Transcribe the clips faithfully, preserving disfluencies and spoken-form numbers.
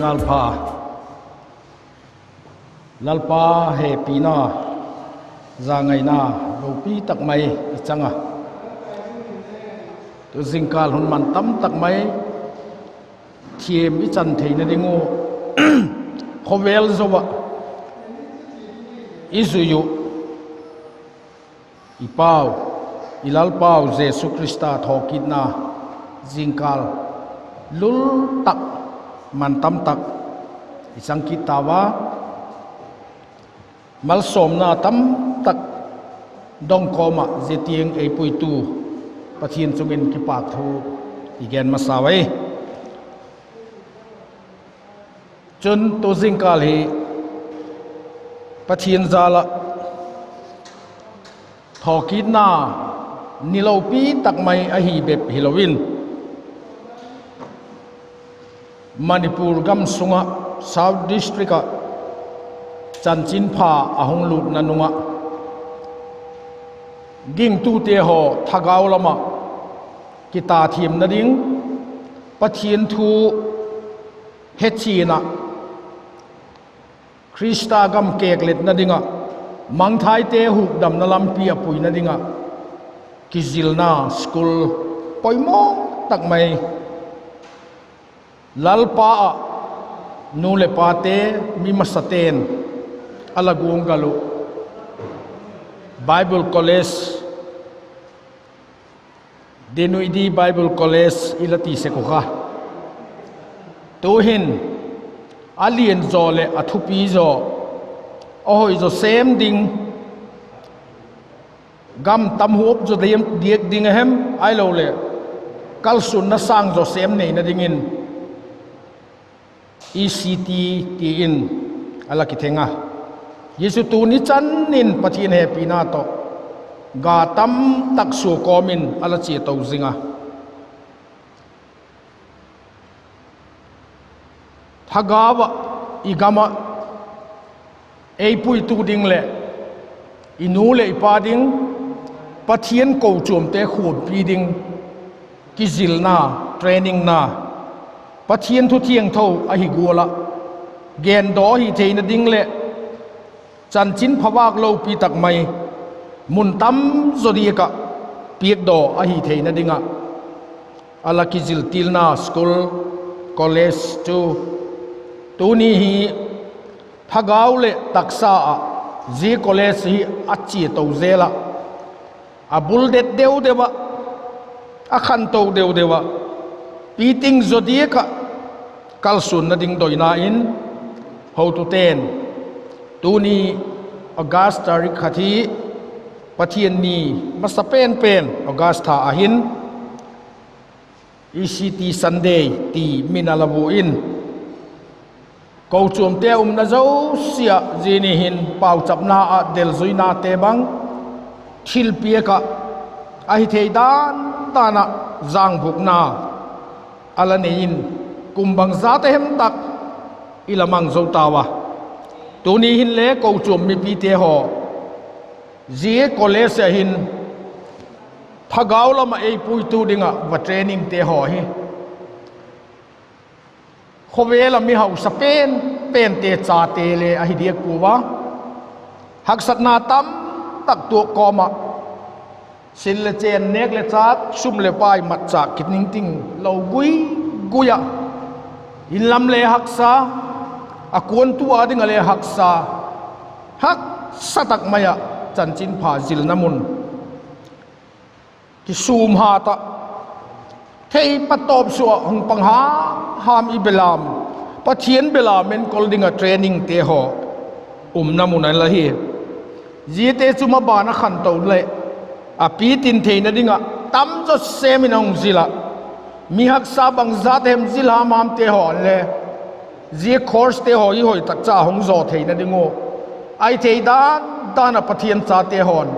Lalpa, Lalpa hepina, zangaina lopi tak mai i chang a, tu zingkâl hun man tam tak mai thiam i chan theina ding uh, khawvel zo ah i zui uh, i Pau, i Lalpau Jesu Khrista thawkitna zingkâl lul tak, man tam tak i chang kit tau a, malsawmna tam tak dong kawm ah zia tiang ei puitu Pathian chung in kipâk thu i gen masa ui. Chun tu zingkâl hi Pathian jal ah thawkitna ni lopi tak mai ahi bep hilo in, Manipur gam sung ah South District ah chanchinpha a hung lûtna nung ah gingtute haw thagau lam ah kitathiamna ding, Pathian thu hechian ah Khrista gam kêkletna ding ah, mangthaite hukdamna lampi a puina ding ah kizilna school poimaw tak mai, Lalpa ah nu leh pate, mi masate'n a la guanggal uh Bible College, Dinuidi Bible College i la ti sek uh kha, tu'hin a lian zaw leh a thupi zaw, a hoi zaw sêm ding, gam tam huap zaw diak ding a hem, ahiloleh kalsuanna sâng zaw sêm neina dingin E C T ti in a la kitheng a. Zia chu tuni chan in Pathian hepina tawh ga tam tak sua kawm in a la chia to zing a. Thagau ah, i gam ah ei puitu ding leh i nu leh i pa ding, Pathian kochuamte khuampi ding kizilna, trainingna, Pathian thu thiangtho ahi gual ah gendaw ahi theina ding leh chanchinpha vâk lopi tak mai mun tam zaw diak ah piakdaw ahi theina ding ah a la kizil tilna school, college chu tuni hi thagau leh taksa ah zia college hi a chia to zel ah, a bul det deu deu ah, a khanto deu deu ah, piting zaw diak ah kalsuanna ding doina in, hotute'n tuni August tarik khat hi Pathian ni masa pen pen August tha ahin E C T Sunday ti min a la vua in, kochuamte umna zosia ah zia ni hin pauchapna ah delzuinate bang thilpiak ah ahi thei dan dan ah zangvukna a la nei in, kum bangzat a hem tak i la mang zo tau a. Tuni hinle kochuam mipite haw zia college ah hin thagau lam ah ei puitu ding ah va trainingte haw hi khawvel ah mi hausa pen pente chate le ahi diak pua a, haksatna tam tak tuak kawm ah, sil le chen, nêk le châk, sum leh pai matchâk kiningting lo gui gui ah, inlam le haksa, a kuantu â ding ah le haksa, haksa tak mai ah chanchinpha zilna mun kisûm hat ah, thei patawp sua ah hung pang ham ham i belam, Pathian belam enkol ding ah trainingte haw umna mun a la hi. Ziate chu maban a khanto leh a pitin theina ding ah tam zaw sêm in a hung zil ah, mi haksa bangzat hem zil ham hamte haw le zia coursete haw hi hoi tak cha a hung zaw theina ding uh, ahi thei dan dan ah Pathian chate haw'n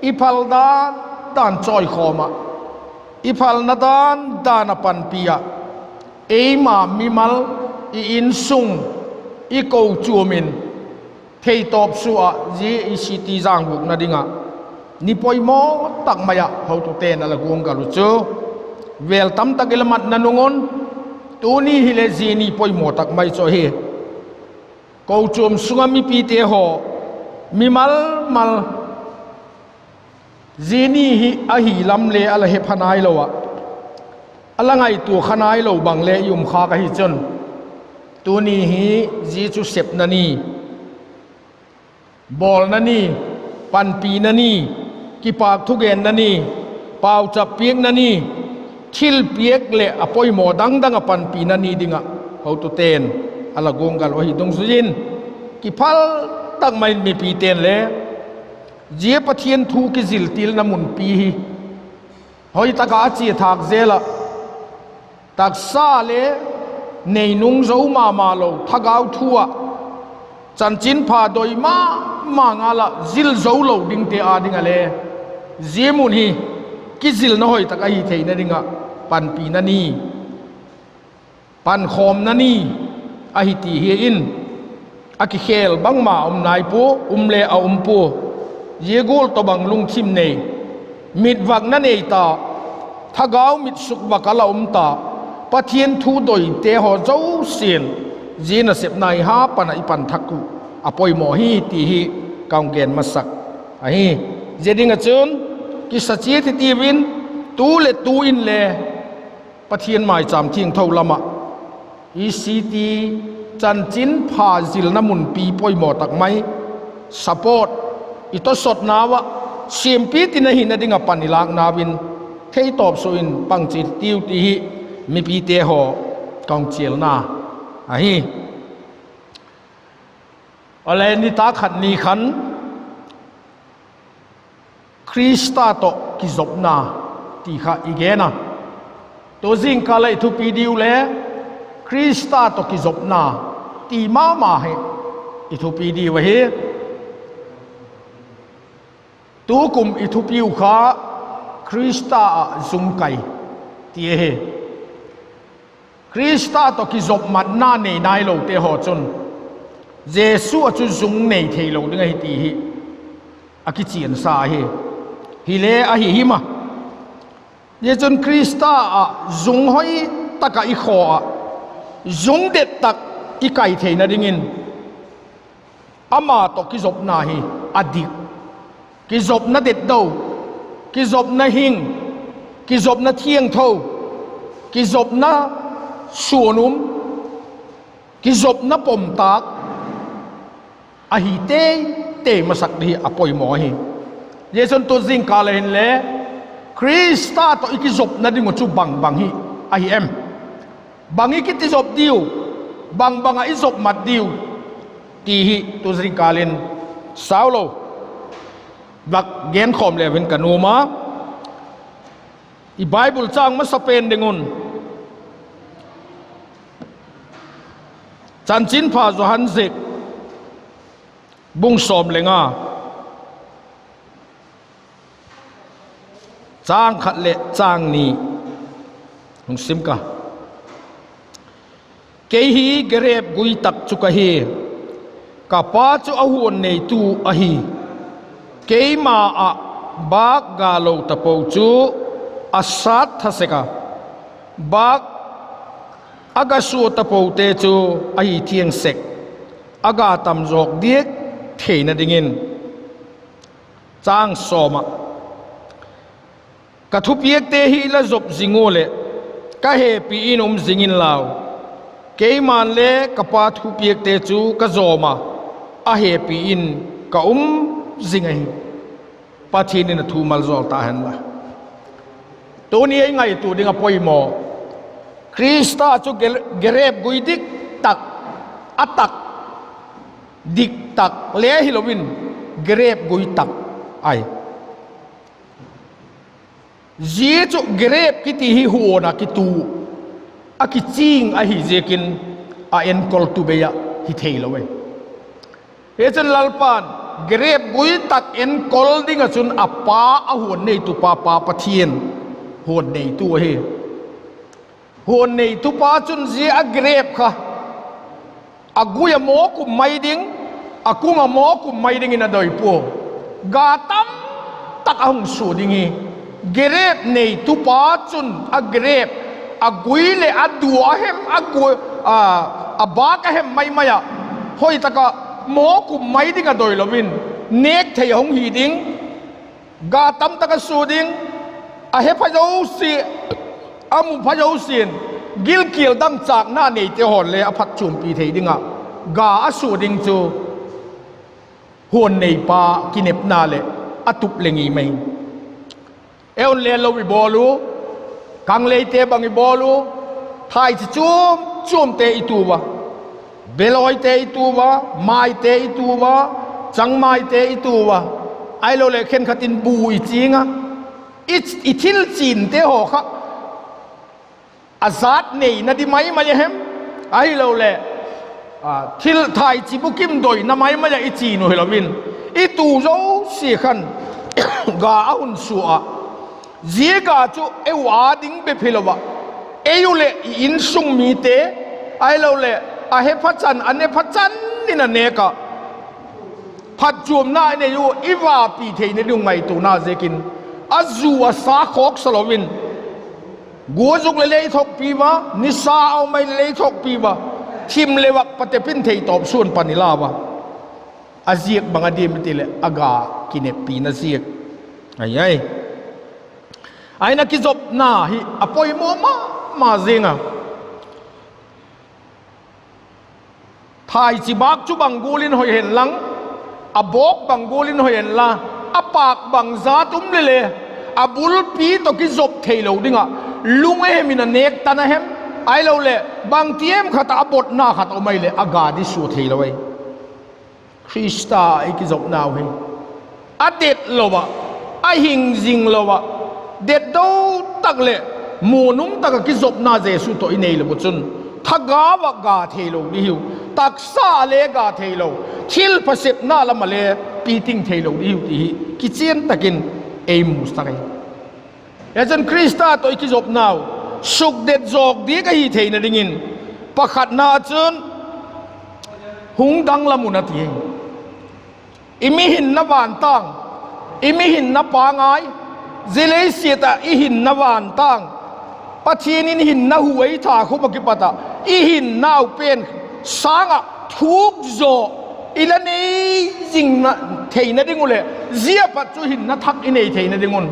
i phal dan dan chawikhawm ah, i phalna dan dan ah panpi ah, eima mimal, i insung, i kochuam in theitawp sua ah zia E C T zangvukna ding ah ni poimaw tak mai ah hotute'n a la guanggal uh chu vêl tam tak i la matna nung un Tuni hile zia ni poimaw tak mai chu ahi. Kochuam sung ah mipite haw, mimal mal, zia ni hi ahi lam le a la he pha nailo ah, a la ngaitua kha nailo bang le i um khâk ahi chun, tuni hi zia chu sepna ni, bawlna ni, panpina ni, kipâk thugenna ni, pauchap piakna ni, thilpiak leh a poimaw dang dang ah panpina ni ding ah hotute'n a la guanggal uh ahi dungzui in, kiphal tak mai in mipite'n le zia Pathian thu kizil tilna munpi hi hoi tak ah a chia thâk zel ah, taksa le neinung zo ma ma lo thagau thu ah, chanchinpha doi ma ma ngal ah zil zo lo dingte â ding ah le zia mun hi kizilna hoi tak ahi theina ding ah panpina ni, pankhawmna ni ahi ti hi in, a kikhêl bangma um nai pua, um le a um pua. Zia gual tawhbang lungthim nei, mitvakna nei ta, thagau mit sukvak a la um ta, Pathian thu doite haw zosia'n zia nasepna hi ha pan ah i pan thak uh a poimaw hi ti hi ka hung gen masak ahi. Zia ding ah chun kisa chiat hitiu in, tu leh tu inle Pathian maichâm thiangtho lam ah, ECT chanchinpha zilna munpi poimaw tak mai, support, i tawsawtnau ah siampi tin ahina ding ah pan i lâknau in, theitawp sua in pang chiat hitiu ti hi mipite haw ka hung chialna ahi. Awle, nitâk khat ni khan Khrista tawh kizopna ti kha i gen a. Tu zingkal ah i thupi diu le Khrista tawh kizopna ti ma ma hi i thupi diu ahi. Tukum i thupiu kha Khrista ah zung kai ti ahi. Khrista tawh kizopmatna nei nailote haw chun Jesu ah chu zung nei theilo ding ahi ti hi a kichiansa ahi. Hile ahi him a. Zia chun Khrista ah zung hoi tak ah i khaw ah, zung det tak i kai theina dingin ama tawh kizopna hi a dik, kizopna detdo, kizopna hing, kizopna thiangtho, kizopna suan um, kizopna pom tâk ahi tei tei masak ding hi a poimaw ahi. Zia chun tu zingkal ah hinle Khrista tawh i kizopna ding uh chu bang bang hi ahi em? Bang i kitizop diu, bang bang ah i zopmat diu ti hi tu zingkal in sau lo vak genkhawm leu in ka nuam a. I Bible châng masapen ding un Chanchinpha Johan ziak bung sawm le nga, châng khat leh châng ni hung sim ka. Kei hi gerep gui tak chu ka hi, ka Pa chu a huan neitu ahi. Keima ah bâk ga lo tapo chu a sat tha sek a, bâk a ga sua tapote chu a hi thiang sek, a ga tam zawk diak theina dingin. Châng sawm ah, ka thupiakte hi la zop zing ua leh ka hepi in um zing inlau, keima'n le ka Pa thupiakte chu ka zawm a, a hepi in ka um zing ahi. Pathian in a thu malzawl ta hen la. Tuni ei ngaitua ding a poimaw, Khrista chu ge-, gerep gui dik tak, a tak, dik tak le hilo in, gerep gui tak ahi. Zia chu gerep kiti hi huan a kitu, a kiching ahi ziakin a enkoltu bei ah hi theilo ahi. Hichun Lalpa'n gerep gui tak enkol ding ah chun a Pa, a huan neitupa Pa Pathian, huan neitu ahi. Huan neitupa chun zia a gerep kha a gui a mawk um mai ding, a kung a mawk um mai dingin a doi pua. Ga tam tak a hung sua ding hi. Gerep neitupa chun a gerep a gui leh a du a hem, a gui, a, a bâk a hem mai mai ah, hoi tak ah mawk um mai ding a doi lo in, nêk thei a hung hi ding, ga tam tak a sua ding, a he pha zosia, a mu pha zosia'n, gilkial dangchâkna neite haw'n le a phatchuampi thei ding ah ga a sua ding chu huan neipa kinepna leh a tup leh ngim ahi. Eun le lo i bawl u, kangleite bang i bawl u, thaichi chuam chuamte i tu a, belawite i tu a, maite i tu a, changmaite i tu a, ahiloleh khenkhat in bu i ching a, i, i thil chinte haw kha a zat neina di mai mai a hem, ahiloleh, a, thil thaichi bukim doina mai mai ah i chin u hilo in, i tu zosia khan ga a hun sua ah, zia ga chu ei u â ding bep hilo ah, ei u leh i insung mite, ahiloleh a he pha chan, a ne pha chan in a nêk ah, phatchuamna i nei u i vapi theina ding ngaituana ziakin, a zu a sa khawksa lo in, guazuk leh lei thokpi ua, nisa a um mai leh lei thokpi ua, thim leh vak patep in thei tawp suan pan i la ua. A ziak bang a diam i ti leh a ga kineppina ziak ahi ai. Ahi'n a kizopna hi a poimaw ma ma zing a. Thaichi bâk chu bang gual in hoi hen lang, a bawk bang gual in hoi hen la, a pâk bang zat um le le, a bulpi tawh kizop theilo ding ah, lung a hem in a nêk tan a hem, ahiloleh bangtiam khat ah a botna khat a um ai leh a ga di sua theilo ai. Khrista i kizopnau hi a det lo ah, a hing zing lo ah, det do tak leh muanum tak ah kizopna Jesu tawh i neilo u chun, thagau ah ga theilo di hiu, taksa ah le ga theilo, thilpha sepna lam ah le piting theilo di hiu ti hi kichian tak in ei mu sak ahi. Zia chun Khrista tawh i kizopnau sukdet zawk diak ahi theina dingin, pakhatna chun hung danglam un a ti. I mihinna vantâng, i mihinna pangai, zia leisiat ah i hinna vantâng, Pathian in hinna hu ei tha khum ah kipat ah i hinnau pen sâng ah thuk zaw i la nei zing theina ding uh leh, zia pat chu hinna thak i nei theina ding un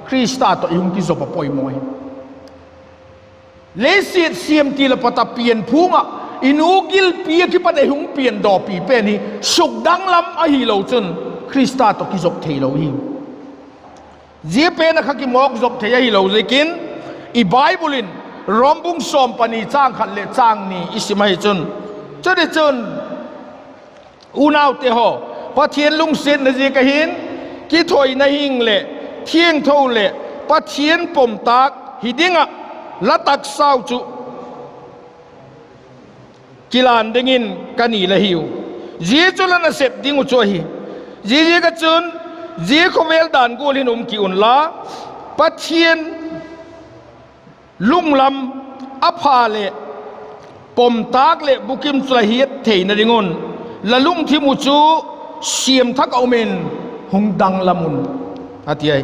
Khrista tawh i hung kizop a poimaw hi. Leisiat siam til ah pat a pianphung ah i nu gilpi ah kipat ei hung piandawpi pen hi sukdanglam ahilo chun Khrista tawh kizop theilo hi. Zia pen ah kha kimawk zop thei ahilo ziakin, i Bible in Rom bung sawm pani châng khat leh châng ni i sim ahi chun, chutichun, unaute haw, Pathian lungsiatna ziak ahi'n, kithoina hing leh thiangtho leh Pathian pomtâk hi ding ah la taksau chu kilan dingin ka ni la hiu. Zia chu la nasep ding uh chu ahi. Ziaziak ah chun, zia khawvel dan gual hin um ki unla, Pathian lunglam a pha leh pomtâk leh bukim chu la hiat theina ding un, la lungthim uh chu siam thak ah um in hung danglam un, a ti ai.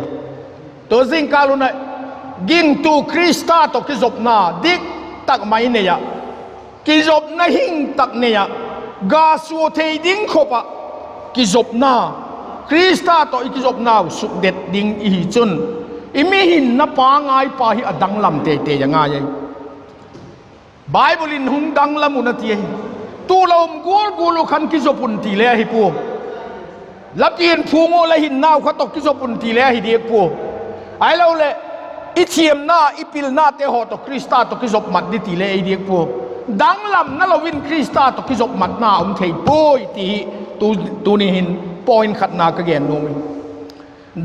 Tu zingkal un ah, gingtu Khrista tawh kizopna dik tak mai nei ah, kizopna hing tak nei ah, ga sua thei ding khop ah kizopna, Khrista tawh i kizopnau sukdet ding i hi chun, i mihinna pangaipa hi a danglam tei tei a ngai ai. Bible in hung danglam un a ti ahi. Tu la um gual gual uh khan kizop un ti le ahi pua. La pianphung uh, la hinnau kha tawh kizop un ti le ahi diak pua. Ahiloleh, i thiamna, i pilnate haw tawh Khrista tawh kizop mat di ti le ahi diak pua. Danglamna lo in Khrista tawh kizop matna um thei puai ti hi, tu, tuni hin point khatna ka gen nuam hi.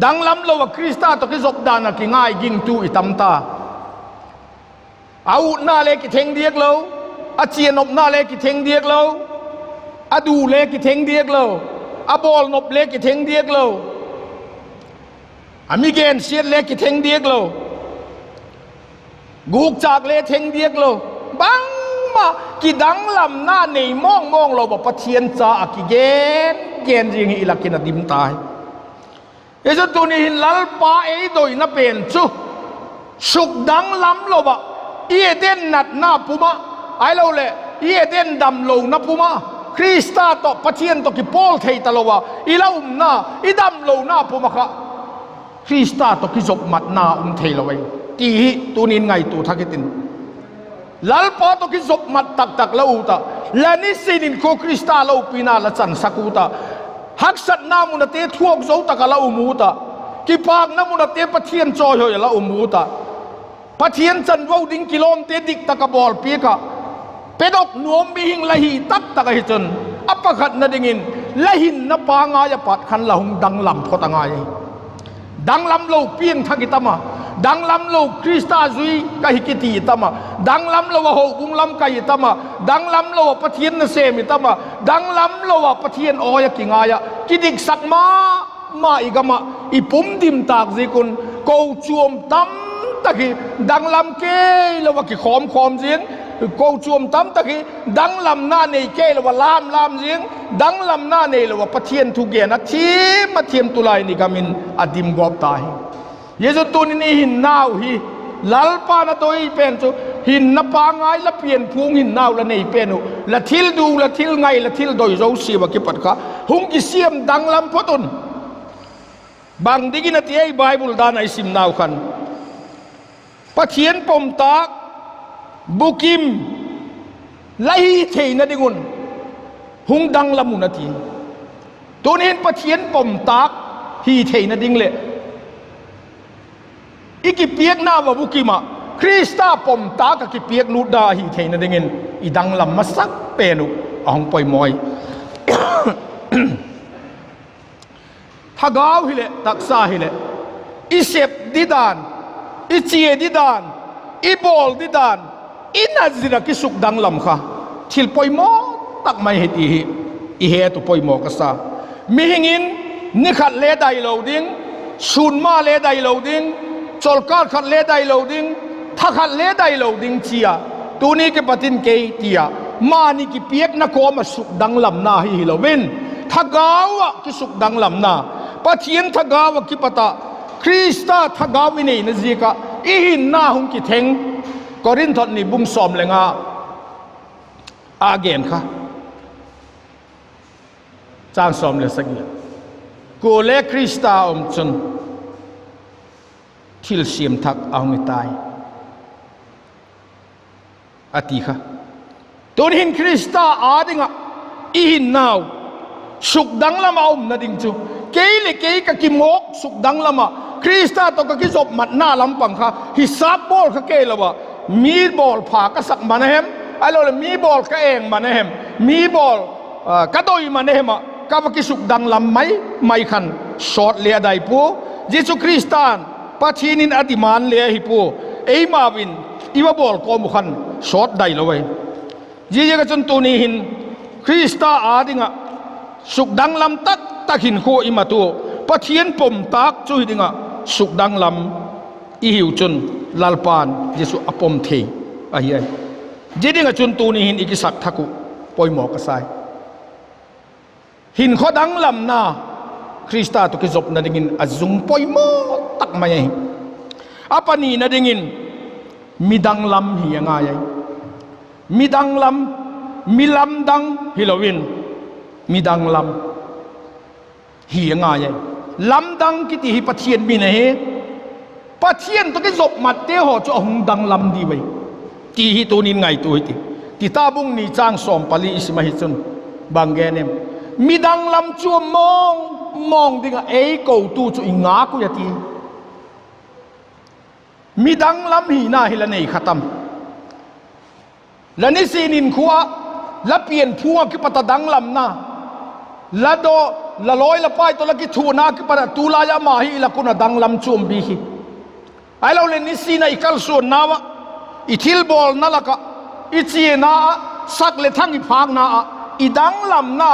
Danglam lo ah Khrista tawh kizop dan ah kingai gingtu i tam ta. A utna le kitheng diak lo, a chia nopna le kitheng diak lo, a du le kitheng diak lo, a bawl nop le kitheng diak lo, a mi gensiat le kitheng diak lo, gukchâk le theng diak lo, bangma kidanglamna nei mawng mawng lo ah Pathian cha ah kigen gen zing hi i lak in a dim ta hi. Hi chu tuni hin Lalpa ei doina pen chu, sukdanglam lo ah I Eden natna pum ah, ahiloleh i Eden damlona pum ah, Khrista tawh, Pathian tawh kipawl thei talo a i la umna, i damlona pum ah kha Khrista tawh kizopmatna um theilo ahi, ti hi tuni'n ngaitua thak hitin. Lalpa tawh kizopmat taktak la ut ah, la nisin in khu Khrista lopina la chansak ut ah, haksatna mun ah te thuak zo tak ah la um ut ah, kipakna mun ah te Pathian chawihoi ah la um ut ah, Pathian chanvo ding kilawmte dik tak ah bawlpiak ah, pedok nuam mihing la hi taktak ahi chun, a pakhatna dingin, la hinna pangai ah pat khan la hung danglam phot a ngai ahi. Danglam lo piangthak i tam a, danglam lo Khrista zui ka hi kiti i tam a, danglam lo ah houbung lam kai i tam a, danglam lo ah Pathian nasêm i tam a, danglam lo ah Pathian awi ah kingai ah kidiksak ma ma i gam ah i pum dim tâk ziak un, kochuam tamtak hi danglam kei lo ah kikhawm khawm ziang, kochuam tamtak hi danglamna nei kei lo ah lâm lâm ziang, danglamna neilo ah Pathian thugen a thiam a thiam tulai ni gam in a dim gawp ta hi. Zia chun tuni'n i hinnau hi, Lalpa'n a doi pen chu, hinna pangai la pianphung hinnau la nei pen uh, la thil du, la thil ngai, la thil doi zosia ah kipat kha hung kisiam danglam phot un. Bang dingin a ti ei Bible dan ah i simnau khan, Pathian pomtâk bukim la hi theina ding un hung danglam un a ti. Tuni'n Pathian pomtâk hi theina ding leh i kipiakna va bukim ah Khrista pomtâk ah kipiak lutna hi theina dingin i danglam masak pen uh a hung poimaw i. Thagau hileh, taksa hileh, i sep didan, i chia didan, i bawl didan, i na zir ah kisukdanglam kha thil poimaw tak mai hi ti hi i het uh poimaw ka sa. Mihing in ni khat le dailo ding, sûn ma le dailo ding, chawlkâl khat le dailo ding, tha khat le dailo ding chi a, tuni kipat in kei ti a, mani kipiakna kawm ah sukdanglamna hi hilo in, thagau ah kisukdanglamna, Pathian thagau ah kipat ah Khrista thagau i neina ziak ah i hinna hung kitheng. Korinth ni bung sawm le nga a gen kha, chang sawm le sagi, kuale Khrista um chun thilsiam thak a hung hi tai, a ti kha. Tuni hin Khrista â ding ah i hinnau sukdanglam ah umna ding chu, kei leh kei ka kimawk sukdanglam ah Khrista tawh ka kizopmatna lam pang kha hisâp bawl kha kei lo ah, mi bawl pha ka sak man a hem, ahiloleh mi bawl ka eng man a hem, mi bawl ka doi man a hem ah ka va kisukdanglam mai mai khan sawt le a dai pua. Zia chu Khrista'n, Pathian in a demand le ahi pua, eimau in i va bawl kawm uh khan sawt dailo ahi. Ziaziak ah chun tuni hin Khrista â ding ah sukdanglam tak tak hinkhua i mat ua, Pathian pomtâk chu hi ding ah sukdanglam i hiu chun Lalpa'n zia chu a pom thei ahi ai. Zia ding ah chun tuni hin i kisak thak uh poimaw ka sai. Hinkhua danglamna Khrista tawh kizopna dingin a zung poimaw tak mai ahi. A panina dingin midanglam hi a ngai ai. Midanglam, mi lamdang hilo in, midanglam hi a ngai ai. Lamdang kiti hi Pathian min ahi. Pathian tawh kizopmatte haw chu a hung danglam diu ai, ti hi tuni'n ngaitua hi ti. Tita bung ni chang sawm pali i sim ahi chun bang gen em? Midanglam chuam mawng mawng ding ah ei kotu chu i ngak ui a ti. Midanglam hina hi la nei kha tam? La nisin in khua ah, la pianphung ah kipat a danglamna, la daw, la lawi la pai tawh la kithuana kipat a tulai ama hi i lak un a danglam chuam bik hi. Ahiloleh nisin a i kalsuannau ah, i thilbawlna lak ah, i chiana ah, sak leh thang i phâkna ah, i danglamna,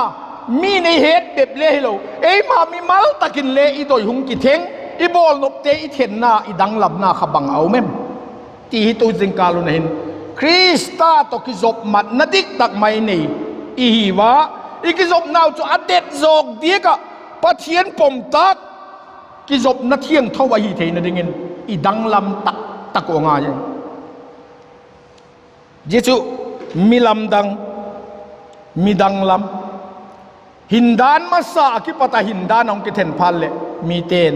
mi'n ei het bep le hilo, eima mimal tak in le i doi hung kitheng, i bawlnopte i thenna, i danglamna kha bang a um em? Ti hi tu zingkal un a hin, Khrista tawh kizopmatna dik tak mai nei i hi ua, i kizopnau chu a det zawk diak ah Pathian pomtâk kizopna thiangtho ahi theina dingin i danglam tak tak uh a ngai ai. Zia chu mi lamdang, mi danglam, hindan masa ah kipat a hindan a hung kithen phat leh mite'n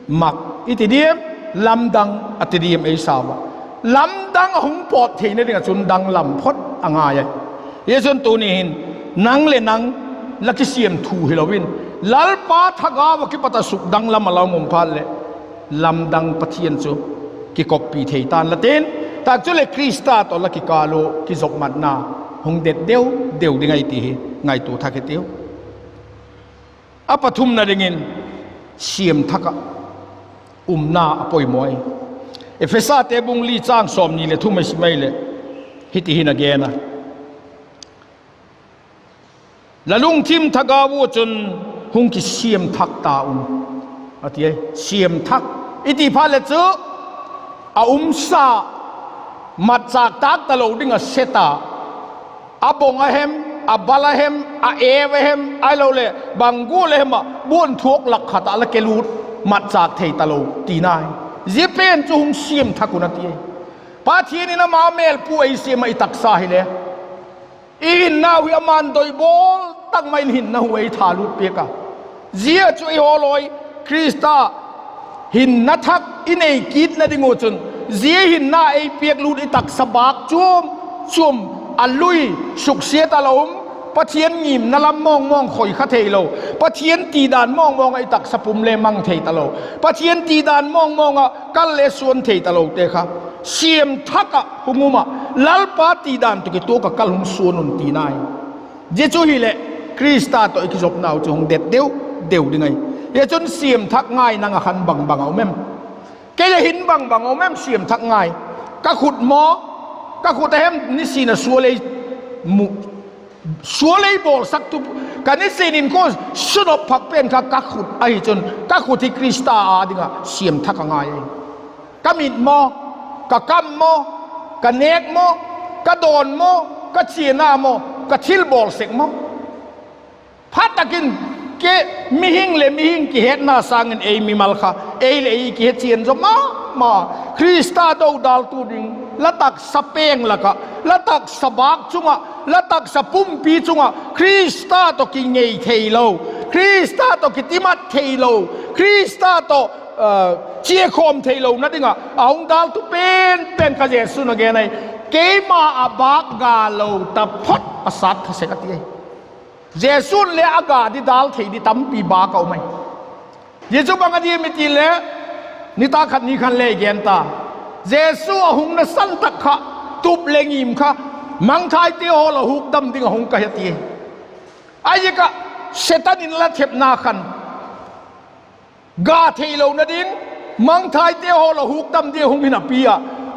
mak i ti diam, lamdang a ti diam ei sa ua. Lamdang a hung pawt theina ding ah chun danglam phot a ngai ahi. Zia chun tuni hin nang leh nang la kisiam thu hilo in, Lalpa thagau ah kipat a sukdanglam a la um phat leh lamdang Pathian chu kikoppi thei ta'n la tin, tak chuleh Khrista tawh la kikâl ua kizopmatna hung det deu deu ding ahi ti hi ngaitua thak hitiu. A pathumna dingin, siam thak ah umna a poimaw ahi. Ephesate bung li châng sawmni leh thum i sim ahileh, hiti hin a gen a: La lungthim thagau ua chun hung kisiam thak ta un, a ti ai. Siam thak i ti phat leh chu a umsa, matchâk tâk talo ding ah se ta, a bong a hem, a bal a hem, a eu a hem, ahiloleh bang gual a hem ah buan thuak lak khat ah la ke lût, matchâk thei talo tina hi. Zia pen chu hung siam thak un a ti ai. Pathian in ama mêlpu ei siam ah i taksa hile, i hinnau hi ama'n doi bawl tak ma in hinna hu ei thalût piak a. Zia chu i haw lawi, Khrista hinna thak i nei kitna ding uh chun, zia hinna ei piak lût i taksa bâk chuam chuam a lui, suksiat a la um, Pathian ngimna lam mawngmawng khoi kha theilo, Pathian tidan mawngmawng ah i taksa pum le mang thei talo, Pathian tidan mawngmawng ah kal le suan thei talote kha siam thak ah hung um ah, Lalpa tidan tawh kituak ah kal hung suan un tina hi. Zia chu hileh Khrista tawh i kizopnau chu hung det deu deu ding ahi. Zia chun siam thak ngai nang ah khan bang bang a um em? Kei ah hin bang bang a um em siam thak ngai? Ka khut maw, ka khut a hem nisin a sual ei mu, sual ei bawlsak tu, ka nisin in kha sunop phak pen kha ka khut ahi chun ka khut hi Khrista â ding ah siam thak a ngai ahi. Ka mit maw, ka kam maw, ka nêk maw, ka dawn maw, ka chiana maw, ka thilbawl sek maw, phat tak in, ke, mihing leh mihing kihetna sâng in ei mimal kha ei leh ei kihechian zaw ma ma. Khrista dodaltu ding, la taksa peng lak ah, la taksa bâk chung ah, la taksa pumpi chung ah Khrista tawh kingei theilo, Khrista tawh kitimat theilo, Khrista tawh chiakhawm theilona ding ah a hung daltu pen pen kha Jesu'n a gen ahi. Keima a bâk ga lo taphot a sat tha sek a ti ahi. Jesu'n le a ga di dal thei di tampi bâk a um ahi. Zia chu bang a diam i ti le, nitâk khat ni khan le i gen ta, Jesu a hung nasan tak kha tup leh ngim kha mangthaite haw la hukdam ding a hung ka hi a ti. Ahiziak ah Setan in la thepna khan ga theilona ding, mangthaite haw la hukdam ding a hung hin a pi a,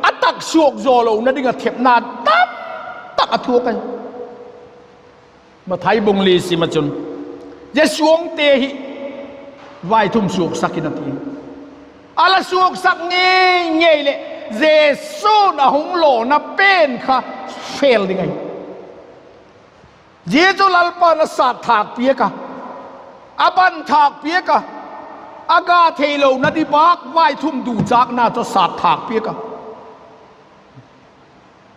a tak suak zaw lona ding ah thepna tam tak a thuak ahi. Mathai bung li sim ah chun, zia suangte hi vaithum suaksak in a ti. A la suaksak ngei ngei leh Jesu'n a hung lawna pen kha fel ding ahi. Zia chu Lalpa'n a sat thâk piak a, a ban thâk piak a, a ga theilona di bâk vaithum duchâkna chu sat thâk piak a,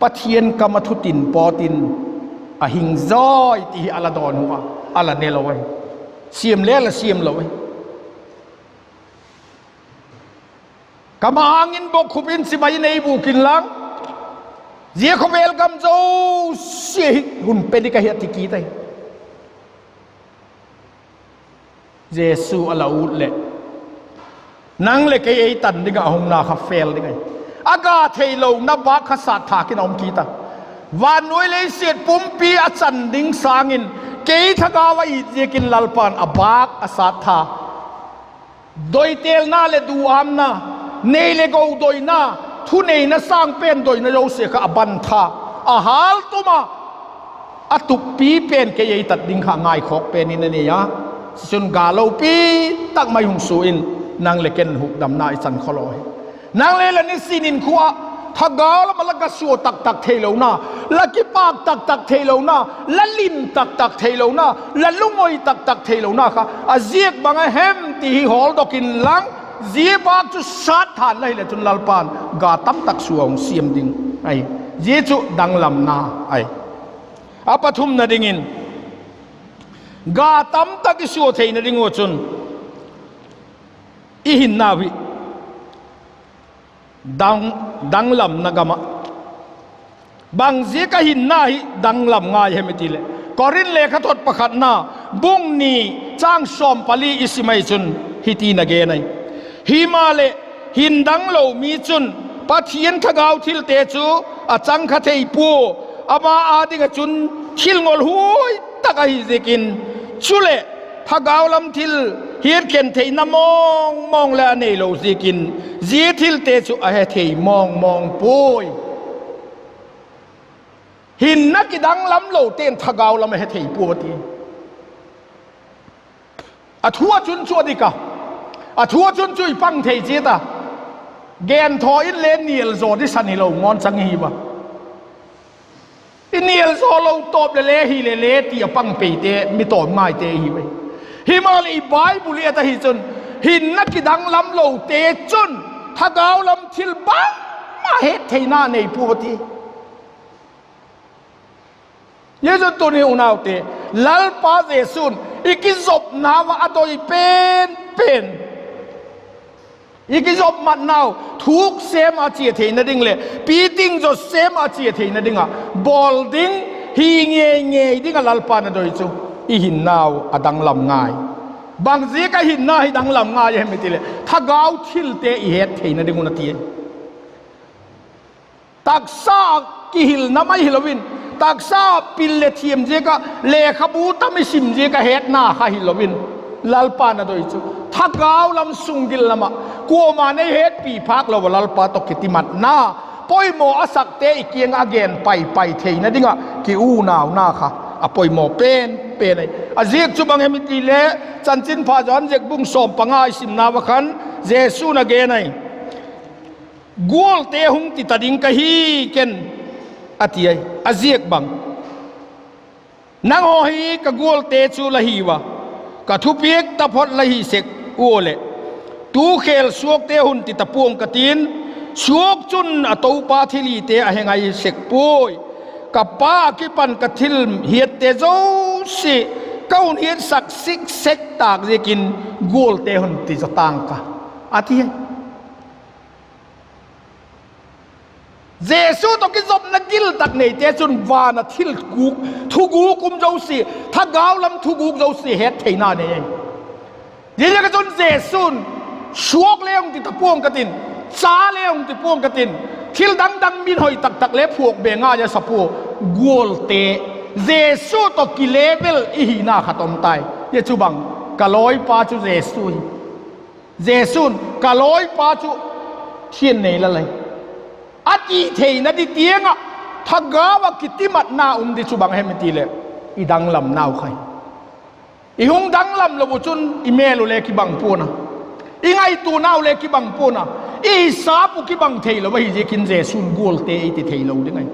Pathian kam a thutin pawt in a hing zawi ti hi a la dawn uh a, a la ne lo ahi. Siam le la siam lo ahi. Ka ma-âng in bokkhup in chibai in ei bûk inlang, zia khawvel gam zosia hi hun pe ding ka hi a ti kit ahi. Jesu a la ut leh, nang leh kei ei tan ding ah a hungna kha fel ding ahi. A ga theilona bâk kha sat thâk in a um kit a. Vannuai lei siat pumpi a chan ding sâng in, kei thagau a it ziakin Lalpa'n a bâk a sat tha. Doitelna leh duâmna, nei leh go doina, thuneina sâng pen doina zosia kha a ban tha, a hâltum a, a tuppi pen kei ei tat ding kha ngaikhawk pen in a nei a. Chun ga lopi tak mai hung sua in, nang leh ken hukdamna i chan khawlaw hi. Nang le la nisin in khua ah thagau lam ah la ga sua tak tak theilona, la kipâk tak tak theilona, la lim tak tak theilona, la lungawi tak tak theilona kha a ziak bang a hem ti hi hawldok inlang, zia bâk chu sat than la hileh chun Lalpa'n ga tam tak sua hung siam ding ahi. Zia chu danglamna ahi. A pathumna dingin, ga tamtak i sua theina ding ua chun, i hinnau hi dang, danglamna gam ah. Bang ziak a hinna hi danglam ngai hem i ti leh, Korinth lekhathot pakhatna, bung ni, châng sawm pali i sim ai chun, hiti'n a gen ai: Himaleh, hin danglo mi chun Pathian thagau thilte chu a chang kha thei pua, ama â ding ah chun thil ngolhuai tak ahi ziakin; chuleh, thagau lam thil hiatkhen theina mawng mawng leh a neilo ziakin, zia thilte chu a hethei mawng mawng puai. Hinna kidanglamlote'n thagau lam a hethei pua ti. A thu ah chun chu a dik a, a thu ah chun chu i pang thei chiat a, genthaw inle nial zaw disan hilo ngawn chang ihi a. I nial zaw lo tawp leh le hile le ti a pang peite mi tawm ngaite ihi ve. Himaleh i Bible i et ahi chun, hinna kidanglamlote chun thagau lam thil bangma hettheina nei pua ti. Zia chun tuni unaute, Lalpa Jesu'n i kizopnau ah a doi pen pen, i kizopmatnau thuk sêm ah a chia theina ding leh piting zaw sêm ah a chia theina ding ah bawl ding, hi ngei ngei ding ah Lalpa'n a doi chu i hinnau a danglam ngai. Bang ziak a hinna hi danglam ngai hem i ti leh, thagau thilte i het theina ding un a ti. Taksa kihilna mai hilo in, taksa pil leh thiam ziak ah, lekhabu tam i sim ziak ah hetna kha hilo in, Lalpa'n a doi chu thagau lam, sunggil lam ah kuama'n ei hetpi phâk lo ah Lalpa tawh kitimatna, poimaw a sakte i kiang ah a gen pai pai theina ding ah kiunauna kha a poimaw pen pen ahi. A ziak chu bang hem i ti leh, Chanchinpha Johan ziak bung sawm panga i simnau ah khan, Jesu'n a gen ai, gualte hung ti ta ding ka hi ken, a ti ai. A ziak bang, nanghaw hi ka gualte chu la hiu a, ka thupiak taphot la hi sek ua leh, tu khêl suakte hun ti ta pua'ng ka ti'n, suak chun a topa thilhite a he ngai sek puai. Ka Pa a kipan ka thil hiatte zosia ka hun hiatsak sik sek tâk ziakin gualte hun ti zaw ta'ng ka, a ti. Jesu tawh kizopna gil tak neite chun van ah thil gûk, thugûk um zosia, thagau lam thugûk zosia het theina nei ahi. Ziaziak ah chun Jesu'n, suak le hung ti ta pua'ng ka ti'n, cha le hung ti pua'ng ka ti'n, thil dang dang min hoi tak tak le phuak be ngai a sa pua, gualte. Jesu tawh kilevel i hina khat um tai. Zia chu bang, ka lawipa chu Jesu hi. Jesu'n ka lawipa chu thian nei la lai, a ti theina di tiang ah thagau ah kitimatna um di chu bang hem i ti leh, i danglamnau kha hi. I hung danglam lo uh chun i mêl uh le kibang pua'n a, i ngaituanau le kibang pua'n a, i hisap uh kibang theilo ahi ziakin Jesu'n gualte ei ti theilo ding ahi.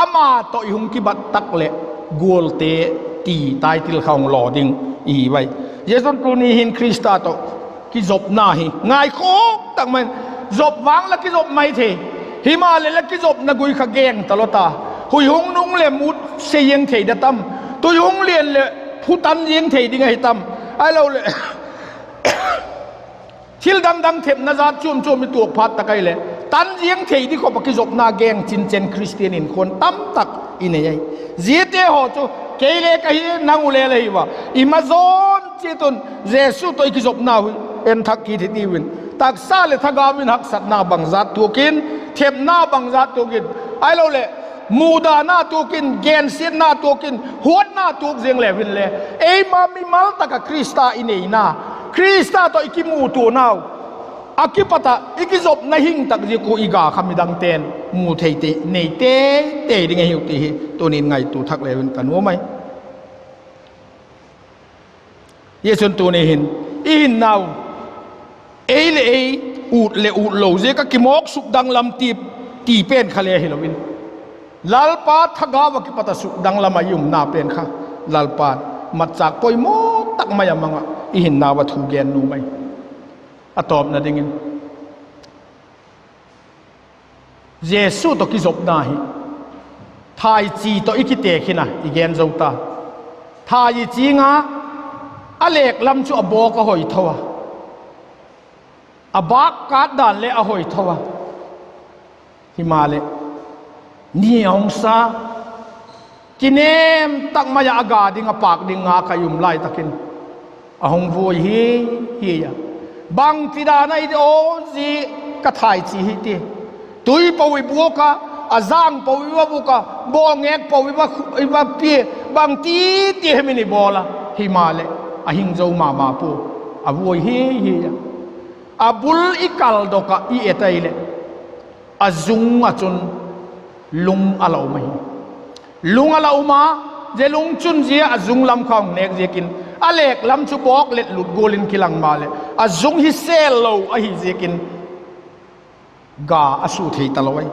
Ama tawh i hung kibat tak leh gualte ti title kha hung law ding i hi ai. Zia chun tuni hin Khrista tawh kizopna hi ngaikhawk tak mai in, zop vang la kizop mai thei, himaleh la kizopna gui kha geng talo ta, hui hung nung leh mut se ziang thei da tam, tui hung lian leh phu tan ziang thei ding ahi tam, ahiloleh thil dang dang thepna zat chuam chuam i tuak phat tak ahileh tan ziang thei di khop ah kizopna geng chin chen Khristian inkuan tamtak i nei ahi. Ziate haw chu kei le ka hi, nang u le la hi ua, i ma zawn chiat un Jesu tawh i kizopnau hi en thak kit hi tiu in, taksa leh thagau in haksatna bangzat tuak in, thepna bangzat tuak in, ahiloleh mudana tuak in, gensiatna tuak in, huatna tuak ziang leu hinle, eima mimal tak ah Khrista i neina, Khrista tawh i kimutuanau a kipat ah i kizopna hing tak ziak ua i ga kha midangte'n mu thei tei, nei tei tei ding ahiu ti hi tuni'n ngaitua thak leu in ka nuam ai. Zia chun tuni hin i hinnau, ei leh ei, ut leh ut lo ziak ah kimawk sukdanglam ti, ti pen kha le hilo in, Lalpa thagau ah kipat ah sukdanglam ah i umna pen kha Lalpa'n matchâk poimaw tak mai a mang ah i hinnau ah thu gen nuam ai. A tawpna dingin, Jesu tawh kizopna hi Thaichi tawh i kitek hin a i gen zo ta. Thai i ching a, a lêk lam chu a bawk a hoi tho a, a bâk kât dan le a hoi tho a. Himaleh, ni a hung sa, kinêm tak mai ah a ga ding a pâk ding nga kha i um lai tak in, a hung vuai hi, hi a. Bangtidan a i di aw, zia ka thaichi hi ti. Tui po i buak a, a jâng po i va buak a, bawlngêk po i va, i va pia, bangti ti hem in i bawl a. Himaleh, a hing zo ma ma pua, a vuai hi, hi a. A bul i kaldok ah i et ahileh, a zung ah chun lung a la um ahi. Lung a la um a, zia lung chun zia a zung lam kha hung nêk ziakin, a lêk lam chu bawk let lut gual in kilang maleh, a zung hi sêl lo ahi ziakin, ga a su thei talo ahi.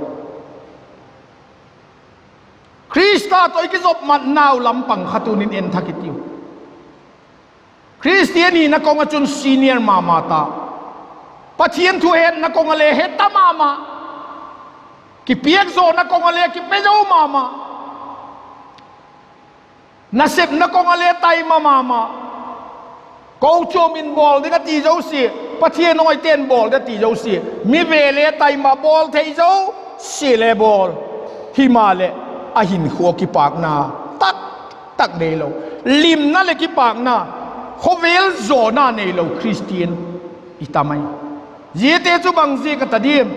Khrista tawh i kizopmatnau lam pang kha tun in en thak i tiu. Khristian hina kong ah chun senior ma ma ta, Pathian thuhetna kong ah le he ta ma ma, kipiak zawna kong ah le kipe zo ma ma, nasepna kong ah le taima ma ma, kochuam in bawl ding a ti zosia, Pathian hawite'n bawl ding a ti zosia, mi ve le taima bawl thei zosia le bawl. Himaleh, a hinkhua kipâkna tak tak neilo, limna leh kipâkna, khawvel zawna neilo Khristian i tam ahi. Ziate chu bang ziak a ta diam?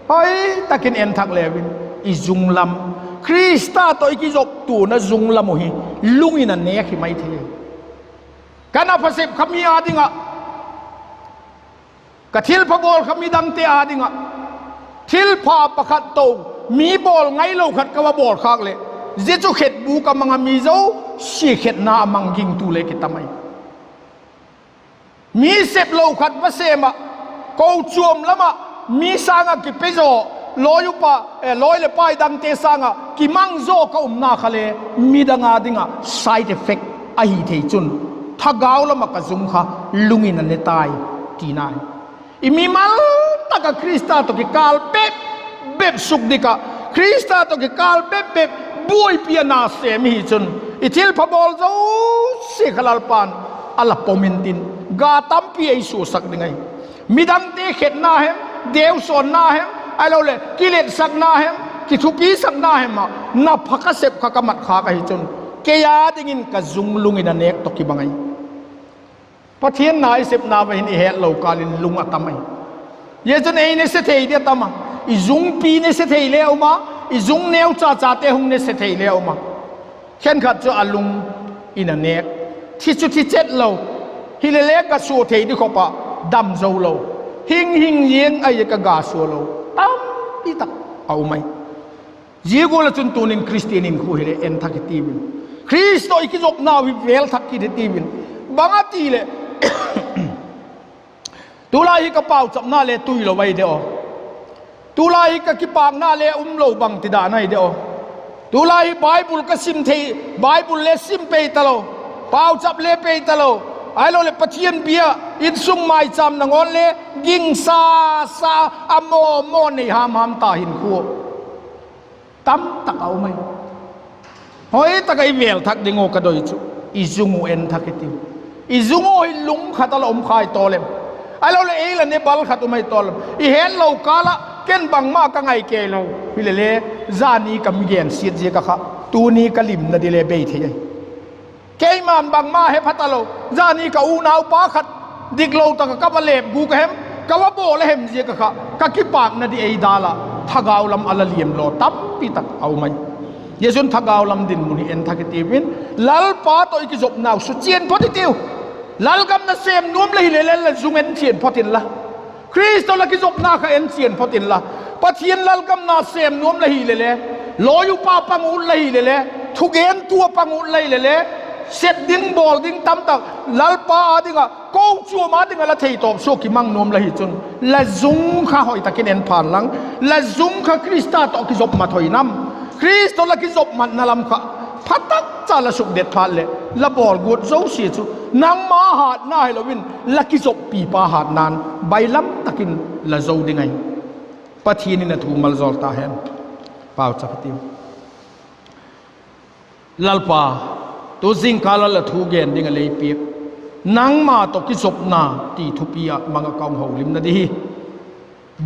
Hoi tak in en thak leu in, i zung lam, Khrista tawh i kizoptuana zung lam uh hi lung in a nêk hi mai thei. Ka na pha sep kha mi â ding ah, ka thilpha bawl kha midangte â ding ah, thilpha pakhat to, mi bawl ngailo khat ka va bawl khâk leh, zia chu khetbûk a mang a, mi zosia khetna a mang gingtu le kitam ahi. Mi sep lo khat va sêm ah, kochuam lam ah mi sâng ah kipe zaw, lawi upa, eh, lawi leh pai dangte sâng ah kimang zaw ka umna kha le, midang â ding ah side effect ahi thei chun, thagau lam ah ka zung kha lung in a ne tai, tina hi. I mimal tak ah Khrista tawh kikâl bep bep suk dik ah, Khrista tawh kikâl bep bep buaipi a na sêm i hi chun, i thilpha bawl zosia kha Lalpa'n a la pom intin, ga tampi ei suasak ding ahi. Midangte khetna hem, deusawnna hem, ahiloleh kiletsakna hem, kithupisakna hem ah na pha ka sep kha ka mat khâk ahi chun, kei â dingin ka zung lung in a nêk tawh kibang ahi. Pathian na i sepna va hin i hetlo kâl in lung a tam ahi. Zia chun ei ne se thei di a tam a, i zungpi ne se thei le um a, i zung neu cha chate hung ne se thei le um a. Khenkhat chu a lung in a nêk, thi chu thi chet lo, hilele ga sua thei di khop ah dam zo lo, hing hing ziang ahi ka ga sua lo, tampi tak a um ahi. Zia gual ah chun tun in Khristian in khu hileh en thak i tiu in, Khrista i kizopnau hi vêl thak kit i tiu in. Bang a ti leh, tulai hi ka pauchapna le tuilo ahi de aw. Tulai hi ka kipâkna le umlo bangtidan ahi de aw. Tulai hi Bible ka sim thei, Bible le sim pei talo, pauchap le pei talo, ahiloleh Pathian bia, insung maichâm na ngawn le gingsa sa a maw maw nei ham ham ta hinkhua tamtak a um ahi. Hoi tak ah i vêl thak ding uh ka doi chu, i zung uh en thak i tiu. I zung uh hi lung khat a la um khai taw lem, ahiloleh ei la ne bal khat um ahi taw lem. I hetlo kâl ah ken bangma ka ngai kei lo, hilele zani ka mi gensiat ziak ah kha, tuni ka limna di le bei thei ahi. Keima'n bangma he pha talo, zani ka unaupa khat diklo tak ah ka va lêp gûk a hem, ka va bawl a hem ziak ah kha, ka kipâkna di ei dal ah thagau lam a la liam law tampi tak a um ahi. Zia chun thagau lam dinmun hi en thak i tiu in, Lalpa tawh i kizopnau suchian phot i tiu. Lalgam na sêm nuam la hilele la zung en chian phot inla, Khrista la kizopna kha en chian phot inla, Pathian lalgam na sêm nuam la hilele, lawi upa pang ut la hilele, thugentu a pang ut la hilele, sep ding bawl ding tamtak, Lalpa â ding ah, kochuam â ding ah la theitawp sua kimang nuam la hi chun, la zung kha hoi tak in en phan lang, la zung kha Khrista tawh kizopmat hoi nam, Khrista la kizopmatna lam kha pha tak cha la sukdet phat leh, la bawl guat zosia chu nangma hatna hilo in la kizoppipa hatna'n bailam tak in la zo ding ahi. Pathian in a thu maljawl ta hen. Pauchap i tiu. Lalpa, tu zingkal a la thu gen ding a lei piak, nangma tawh kizopna ti thupi ah mang ah ka hung holimna di hi,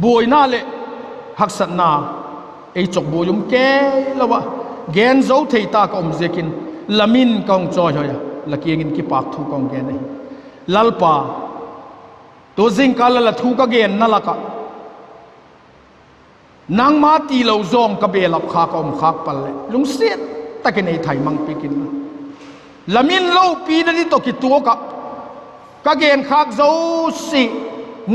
buaina leh haksatna ei chawkbuai um kei lo ah, gen zo thei ta ka um ziakin, la min ka hung chawihoi a, la kiang in kipâk thu ka hung gen ahi. Lalpa, tu zingkal a la thu ka genna lak ah nangma tilo zawng ka belap khâk a um khâk pal leh lungsiat tak in ei thai mang piak inla, la min lopina di tawh kituak ah ka genkhâk zosia,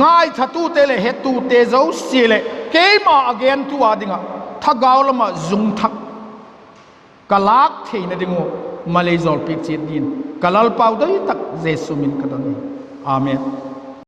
ngaithatute leh hetute zosia leh keima a gentu â ding ah thagau lam ah zung thak ka lâk theina ding uh, malei zawlpiak chiat dingin ka Lalpau doi tak Jesu min ka don hi. Amen.